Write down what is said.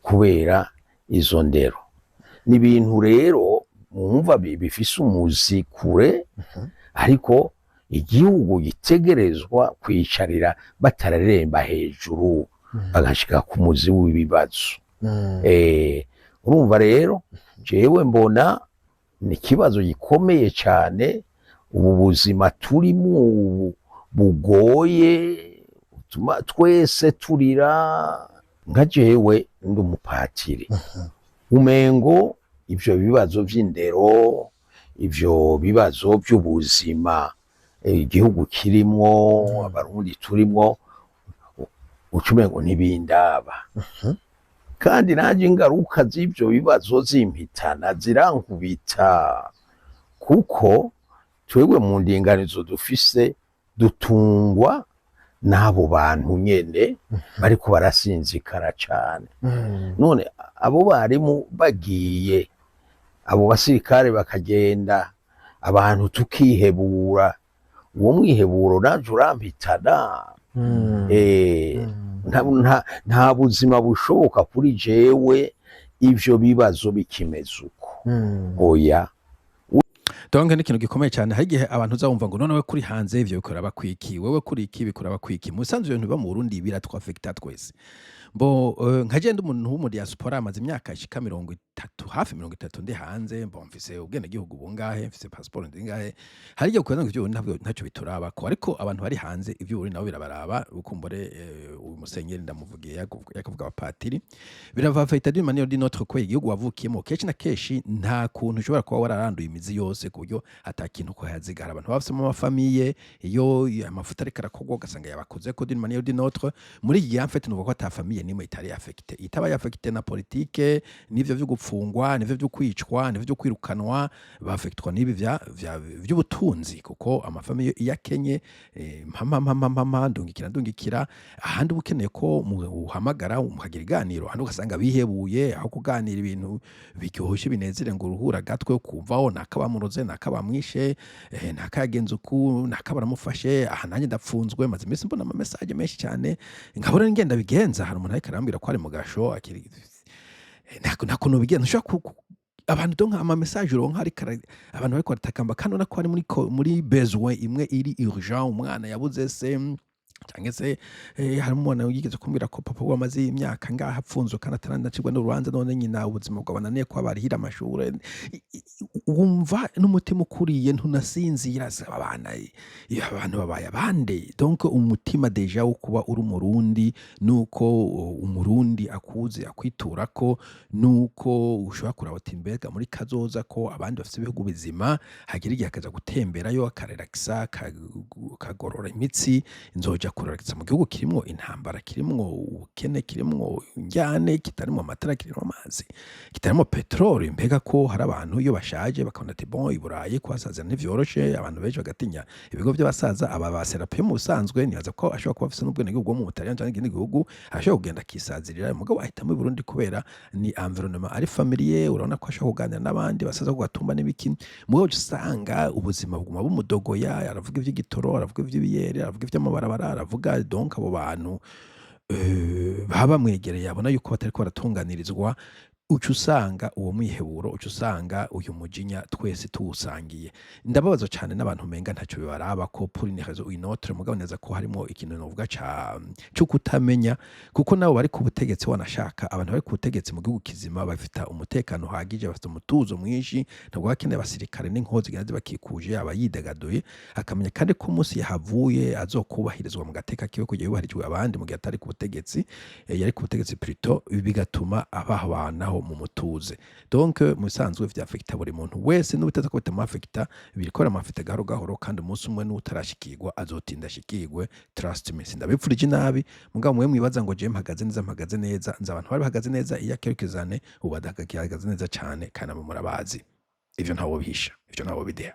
Kubera izo ndero. Ni ibintu rero mwumva bifise umuzi kure, ariko igihugu gitegerezwa kwicarira batararemba hejuru, bagashika ku muzi w'ibibazo. Urumva rero, jewe mbona ni ikibazo gikomeye cyane. Ubu buzima turimo ubu bugoye, butuma twese turira. Nka jewe ndi umupatiri, umengo ivyo bibazo vy'indero, ivyo bibazo vy'ubuzima igihugu kirimwo, Abarundi turimwo, uca umengo ntibindaba. Kandi nanje ingaruka z'ivyo bibazo zimpitana, zirankubita, kuko twebwe mu ndinganizo dufise dutungwa n'abo bantu nyene bariko barasinzikara cane. None abo barimu bagiye, abo basirikare bakagenda, abantu tukihebura, uwo mwiheburo naje urampitana. Nta buzima bushoboka kuri jewe ivyo bibazo bikimeze uko, oya. Donc ni ikintu gikomeye cyane. Hari igihe abantu uzabumva ngo: "None we kuri hanze ivyo bikora bakwiki? Wewe kuri iki bikora bakwiki?" Mu bisanzwe ibintu biba mu Burundi biratwaffecta twese. Bo nka je ndi umuntu wo mu diaspora, amaze imyaka ishika 30, hafi 30 ndi hanze. Mbo mfise ubwenegihugu bungahe, mfise passport zingahe. Hari igihe ukubona ngo ivyo ntabwo ntacyo biturabako, ariko abantu bari hanze ivyo Burundi nabo birabaraba. Ukumbure uyu musenyeri ndamuvugiye, yakavuga abapatiri biravaffecta d'une manière ou d'une autre, ko igihugu wavukiyemo kenshi na kenshi nta kuntu ushobora kuba wararanduye imizi yose ku buryo ata kintu kuhazigara. Abantu bafisemo ama familles, iyo amafuta ariko arakorwa ugasanga yabakozeko d'une manière ou d'une autre. Muri iki gihe, en fait, nuvuga ko ata famille nimwe itari affectée, itaba affectée na politique, n'ivyo vyo gupfungwa, n'ivyo vyo kwicwa, n'ivyo vyo kwirukanwa. Baffectwa n'ibi vy'ubutunzi, kuko ama familles iyo akenye, mpama mpama mpama, ndungikira ndungikira. Ahandi uba ukeneye ko uhamagara mukagira iganiro, ahandi ugasanga bihebuye aho kuganira ibintu biryoshye binezere ngo uruhura agatwe, ukumvaho naka bamuroze, naka bamwishe, naka yagenze uku, naka baramufashe, aha nanjye ndapfunzwe. Maze iminsi mbona ama messages menshi cyane, nkabona ngenda bigenza. Hari umuntu ariko arambwira ko ari mu gasho akiri nta kuntu bigenza ushobora abantu. Donc ama messages uronka ariko abantu bariko baratakamba, kandi ubona ko ari muri besoin imwe iri urgent, umwana yabuze se, canke se hari umwana yigeze kumbwira ko papa we amaze imyaka ngaha apfunzwe kandi ataranacirwa n'urubanza, none nyina ubuzima bwabananiye ko barihira amashure. Wumva n'umutima ukuriye, ntunasinzira. Se abana, iyo abantu babaye abande? Donc umutima déjà wo kuba uri Umurundi, nuko Umurundi akuzi akwiturako, nuko ushobora kuraba uti: "Mbega muri kazoza ko abandi bafise ibihugu bizima, hagira igihe akaja gutemberayo, akarelaxa, akagorora imitsi, nzoja kurelaxa mu gihugu kirimwo intambara, kirimwo ubukene, kirimwo indyane, kitarimwo amatara, kirimwo amazi, kitarimwo peteroli?" Mbega ko hari abantu iyo bashaje bakabona ati: "Bon, i Burayi kuhasaza ntivyoroshe." Abantu benshi bagatinya ibigo vy'abasaza. Aba ba Serapiyo mu busanzwe nibaza ko ashobora kuba afise n'ubwenegihugu bwo mu Butaliyani canke ikindi gihugu, ashobora kugenda akisazirira, mugabo ahitamwo i Burundi kubera ni environnement ari familier. Urabona ko ashobora kuganira n'abandi basaza ku gatumba n'ibiki, mugabo uca usanga ubuzima buguma bumudogoya. Aravuga ivy'igitoro, aravuga ivy'ibiyeri, aravuga ivy'amabarabara, aravuga. Donc abo bantu baba bamwegereye abona yuko batariko baratunganirizwa. Uca usanga uwo mwiheburo, uca usanga uyu mujinya twese tuwusangiye. Ndababazwa cane n'abantu umenga ntaco bibarabako pour une raison ou une autre, mugabo neza ko harimwo ikintu novuga ca co kutamenya, kuko nabo bari ku butegetsi, wanashaka abantu bari ku butegetsi mu gihugu kizima bafita umutekano uhagije, bafite umutuzo mwinshi, ntabwo baba bakeneye abasirikare n'inkozi zigenda zibakikuje. Aba yidegaduye, akamenya kandi ko umunsi yahavuye azokubahirizwa mu gateka kiwe kugira yubahirijwe abandi mu gihe atari ku butegetsi, yari ku butegetsi plutôt, bigatuma ababanaho mu mutuze. Donc mu bisanzwe vyaffecta buri muntu wese, n'ubutaza ko bitamuaffecta, biriko biramuaffecta gahoro gahoro, kandi umunsi umwe n'utarashikirwa azotinda ashikirwe. Trust me, sindabipfurije inabi, mugabo mwe mwibaza ngo jewe mpagaze neza, mpagaze neza. Nzi abantu bari bahagaze neza iyo quelques années, ubu badahagaze neza cane, kandi abo murabazi. Ivyo ntawobihisha, ivyo ntawobideha.